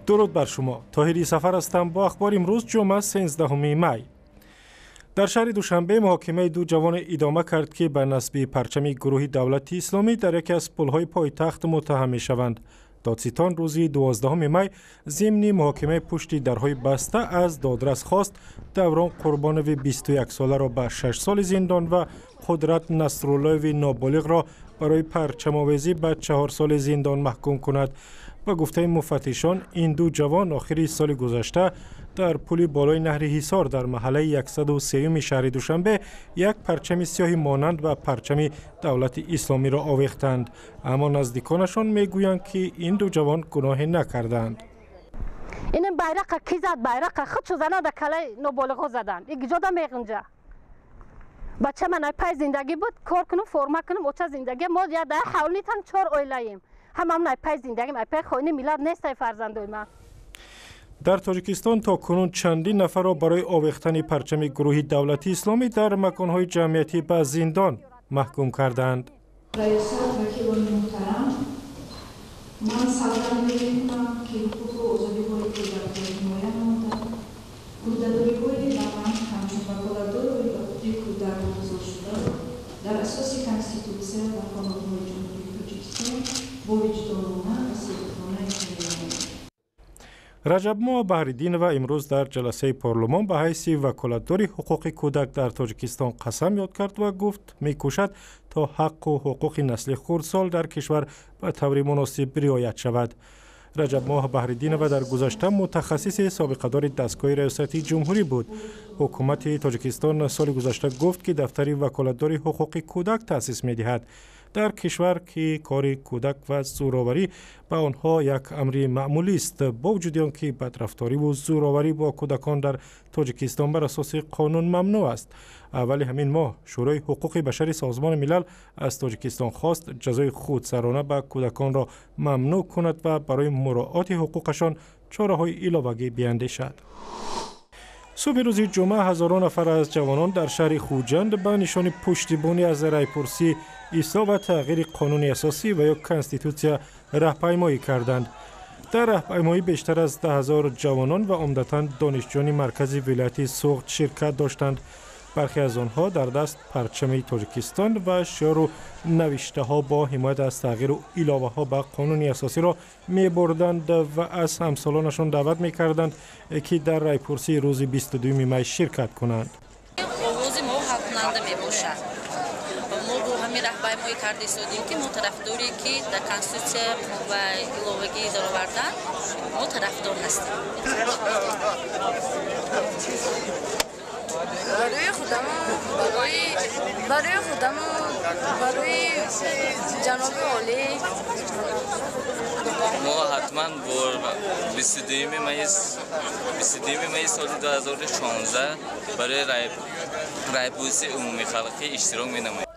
Дуруд бар шумо. Тоҳири Сафар ҳастам бо ахбори имрӯз, ҷумъа, 13 май. Дар шаҳри Душанбе муҳокимаи ду ҷавон идома кард, ки ба насби парчами гурӯҳи давлати исломӣ дар яке аз пулҳои пойтахт муттаҳам мешаванд. Додситон рӯзи 12 май зимни муҳокимаи пушти дарҳои баста аз додрас хост Даврон Қурбонови 21-соларо ба 6 соли зиндон ва Қудрат Насруллоеви ноболиғро барои парчамовезӣ ба 4 соли зиндон маҳкум кунад. Ба гуфтаи муфаттишон, ин ду ҷавон охири соли гузашта дар пули болои наҳри Ҳисор дар маҳаллаи 103-юми шаҳри Душанбе як парчами сиёҳи монанд ба парчами давлати исломиро овехтанд. Аммо наздиконашон мегӯянд, ки ин ду ҷавон гуноҳе накардаанд. Ин байрақа ки зад? Байрақа худшо зана да калаи ноболиғҳо заданд. Игиҷода меғунҷа. Бача ман пай зиндагӣ буд, кор кунум, форма кунум, оча зиндагӣ. Мо я дар ҳавлитан чор оилаем. Ҳамамон ай пай зиндагим, ай пай хоини миллат нестай фарзандои ман. Дар Тоҷикистон то кунун чандин нафарро барои овехтани парчами гурӯҳи давлати исломӣ дар маконҳои ҷамъиятӣ ба зиндон маҳкум кардаанд. Раёсат, вакилони муҳтарам, ман савганд мекунам, ки ҳуқуқу озодиҳои кӯдакро ҳимоя намуда, ӯҳдадориҳои ба ман ҳамчун ваколатдори ҳуқуқи кӯдак гузоршударо дар асоси Конститутсия ва қонунҳои Ҷумҳурии Тоҷикистон бо виҷдонона ва содиқона иҷро менамоям. Раҷабмо Баҳриддинова имрӯз дар ҷаласаи парлумон ба ҳайси ваколатдори ҳуқуқи кӯдак дар Тоҷикистон қасам ёд кард ва гуфт, мекӯшад, то ҳаққу ҳуқуқи насли хурдсол дар кишвар ба таври муносиб риоят шавад. Раҷабмоҳ Баҳриддинова дар гузашта мутахассиси собиқадори дастгоҳи раёсати ҷумҳурӣ буд. Ҳукумати Тоҷикистон соли гузашта гуфт, ки дафтари ваколатдори ҳуқуқи кӯдак таъсис медиҳад. Дар кишвар, ки кори кӯдак ва зӯроварӣ ба онҳо як амри маъмулист, бо вуҷуди он ки бадрафториву зӯроварӣ бо кӯдакон дар Тоҷикистон бар асоси қонун мамнӯъ аст. Аввали ҳамин моҳ Шӯрои ҳуқуқи башари Созмони Милал аз Тоҷикистон хост ҷазои худсарона ба кӯдаконро мамнӯъ кунад ва барои муроати ҳуқуқашон чораҳои иловагӣ биандешад. Субҳи рӯзи ҷумъа ҳазорон нафар аз ҷавонон дар шаҳри Хуҷанд ба нишони пуштибонӣ аз райпурсӣ, ислоҳ ва тағйири қонуни асосӣ ва ё Конститутсия раҳпаймоӣ карданд. Дар раҳпаймоӣ бештар аз 10 000 ҷавонон ва умдатан донишҷӯёни маркази вилояти Суғд ширкат доштанд. Бархе аз онҳо дар даст парчами Тоҷикистон ва шиору навиштаҳо бо ҳимоят аз тағйиру иловаҳо ба қонуни асосиро мебурданд ва аз ҳамсолонашон даъват мекарданд, ки дар райпурсии рӯзи 22 май ширкат кунанд. Овози мо ҳалкунанда мебошад. Мо бо ҳамин раҳпаймоӣ карда истодем, ки мо тарафдоре, ки дар Конститутсия ва иловагӣ даровардан, мо тарафдор ҳастем. Барои худаму барои ҷаноби олӣ. Мо ҳатман бо 22 майи соли 2016 барои райпурсии умумихалқӣ иштирок менамоем.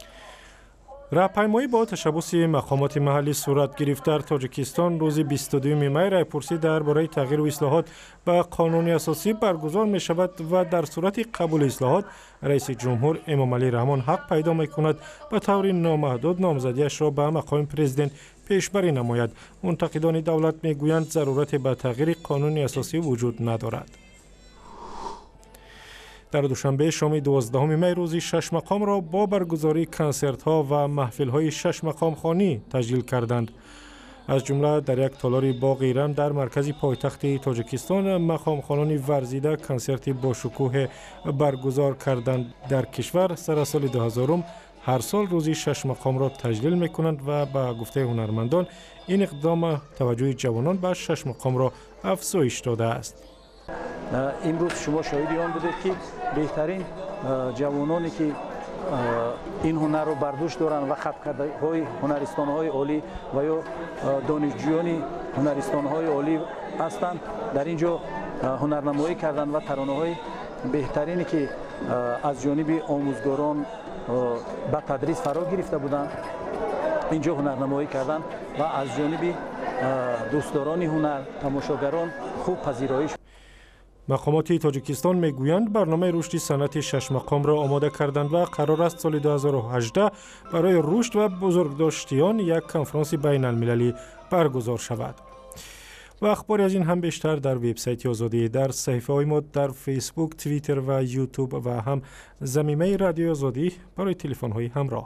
Раҳпаймоӣ бо ташаббуси мақомоти маҳаллӣ сурат гирифт. Дар Тоҷикистон рӯзи 22 май райпурсӣ дар бораи тағйиру ислоҳот ба қонуни асосӣ баргузор мешавад ва дар сурати қабули ислоҳот раиси ҷумҳур Эмомалӣ Раҳмон ҳақ пайдо мекунад ба таври номаҳдуд номзадиашро ба мақоми президент пешбарӣ намояд. Мунтақидони давлат мегӯянд, зарурате ба тағйири қонуни асосӣ вуҷуд надорад. Дар Душанбе шоми 12 май рӯзи шашмақомро бо баргузории консертҳо ва маҳфилҳои шашмақомхонӣ таҷлил карданд. Аз ҷумла дар як толори боғи Ирам дар маркази пойтахти Тоҷикистон мақомхонони варзида консерти бошукӯҳе баргузор карданд. Дар кишвар сар аз соли 2000 ҳар сол рӯзи шашмақомро таҷлил мекунанд ва ба гуфтаи ҳунармандон, ин иқдом таваҷҷӯҳи ҷавонон ба шашмақомро афзоиш додааст. Имрӯз шумо шоҳиди он будед, ки беҳтарин ҷавононе, ки ин ҳунарро бар дӯш доранд ва хатмкардаҳои ҳунаристонҳои олӣ ва ё донишҷӯёни ҳунаристонҳои олӣ ҳастанд, дар ин ҷо ҳунарнамоӣ карданд ва таронаҳои беҳтарине, ки аз ҷониби омӯзгорон ба тадрис фаро гирифта буданд, ин ҷо ҳунарнамоӣ карданд ва аз ҷониби дӯстдорони ҳунар, тамошогарон хуб пазироӣ. Мақомоти Тоҷикистон мегӯянд, барномаи рушди санъати шашмақомро омода карданд ва қарор аст соли 2018 барои рушд ва бузургдошти он як конфронси байналмилалӣ баргузор шавад. Ва ахбори аз ин ҳам бештар дар вебсайти Озодӣ, дар саҳифаҳои мо дар Фейсбук, Твиттер ва Ютуб ва ҳам замимаи Радиои Озодӣ барои телефонҳои ҳамроҳ.